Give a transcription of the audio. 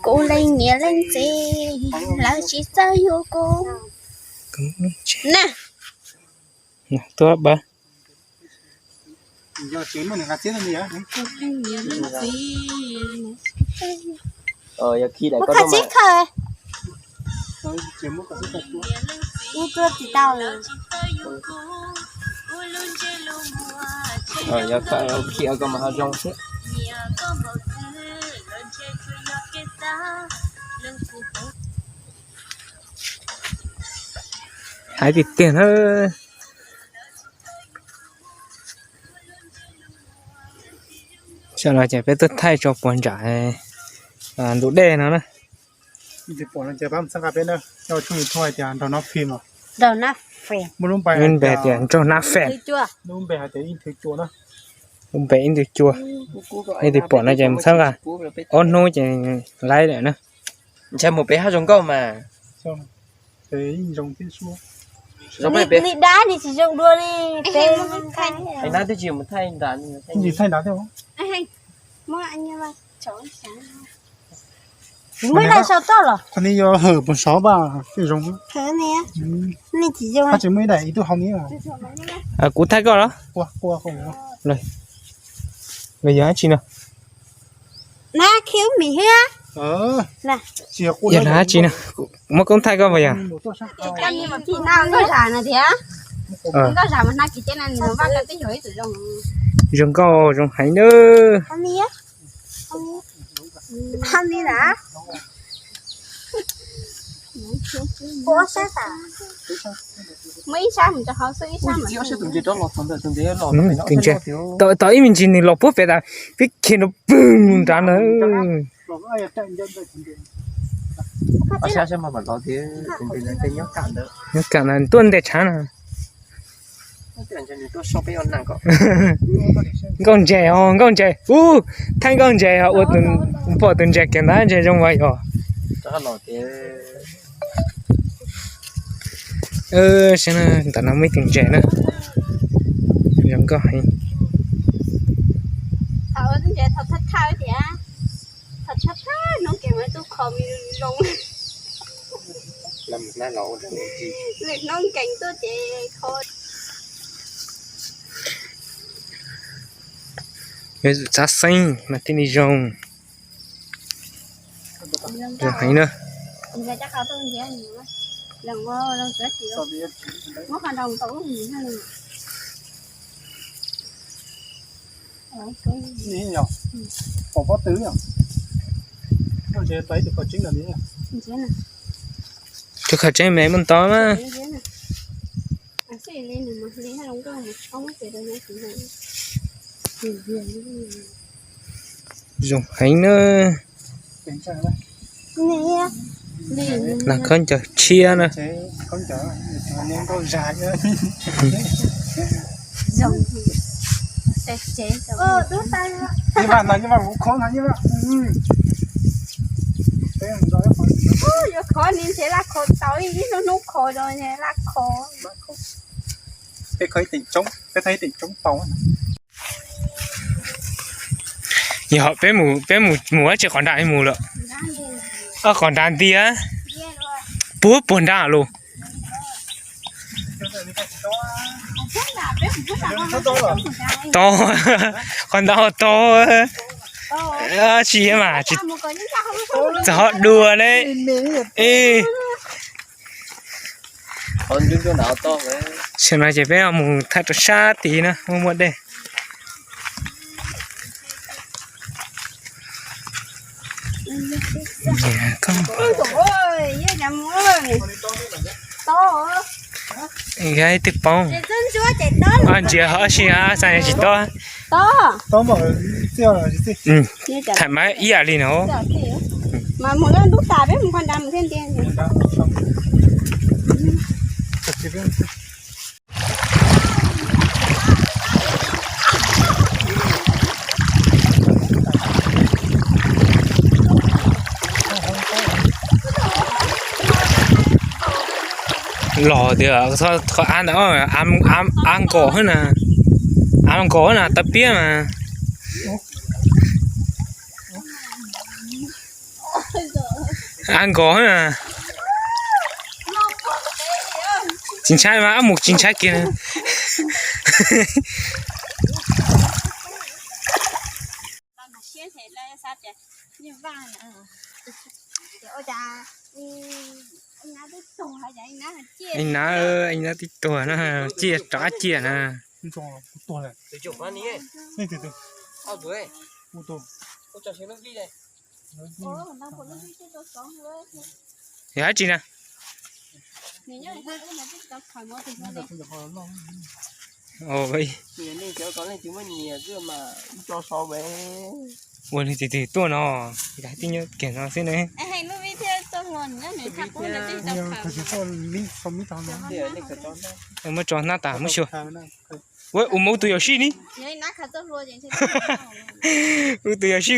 Kuv leej niam leej txiv, lawv tsis txawj yuav kuv na. Tuaj pab. Kuv leej niam leej txiv, muab koj txib khaws. Ib tuaj tsis tau. Yog khaws khi koj mas ho zoo xwb. Hais tiag tiag na. Tsam no ces peb tuaj thaij tso puag nram ntug dej no na. Lub npe tias nraug nab fem. Lub npe ib nthwv cua. Nej twb pom no ces mus txhawb nqa. Ob hnub ces laib lawm na. Ntshai mus pem hab zoo nkauj mas. Li dab li tsis zoo dua li. Muab ib daim sau toj los. Qhov no yog hawm puas sov paj zoo. Tsis muaj ib daim ib tug hau ni. Kuv thaij koj los? Los yog dab tsi no? Nab khiv ub mis thiab. Yog dab tsi no? Muab koob thaij koj puas yog? Nkauj zam no thiab. Nkauj zam mas hnav kiv teb na, nws vaj koj tib yog ib tug zoo. Zoo nkauj zoo heev na. Tus ntses, tau ib me ntsis nws los puag pem tas pib khiav nrov pwg nrad na. Nyob kam na tuaj ntes tshav na. Nkauj ntses os, nkauj ntses. Ub, thaij nkauj ntses os, ua pom tus ntses kiag ntag, ntses zoo vas yog. Saib na, ntawm no muaj ib tug ntses na. Zoo nkauj heev. Yuav tsum txav xeeb mas thiaj li zoo. Zoo heev na. Pom pob tw, tus khaws tseeb me muaj ntau mas. Zoo heev na. Nas khaub ncaws tshiab na. Yuav khov ni ntshe laj khov tau ib hnub hnub khov zoo laj khov. Yog peb mus, peb mus, mus ua tsi qhov nrad mus lawm? Qhov nrad ntiag. Puag puag nrad lus. Tau, qhov ntawd tau. Tsis mas txog dua ne. Tam no ces peb mus thaij rau sab tid na, muaj muaj dej. Ib tug poob. Ntsia ho si xav tsis tob. Tham mas ib yam li no. Los tias qhov av ntawd, av nkos na, av nkos na tawv piab mas. Ab nkos, tsis ntshai mas ab mus tsis ntshai kiag. Ib nab, ib nab twb tuag na, ciaj rov qab ciaj na. Yog dab tsi na? Ua li twg twg tuaj no, tib nyob kiag no xwb ne. Muab tso hnab tas muab xyuas. Ua mus ua tus yawm sij ni. Ua tus yawm sij.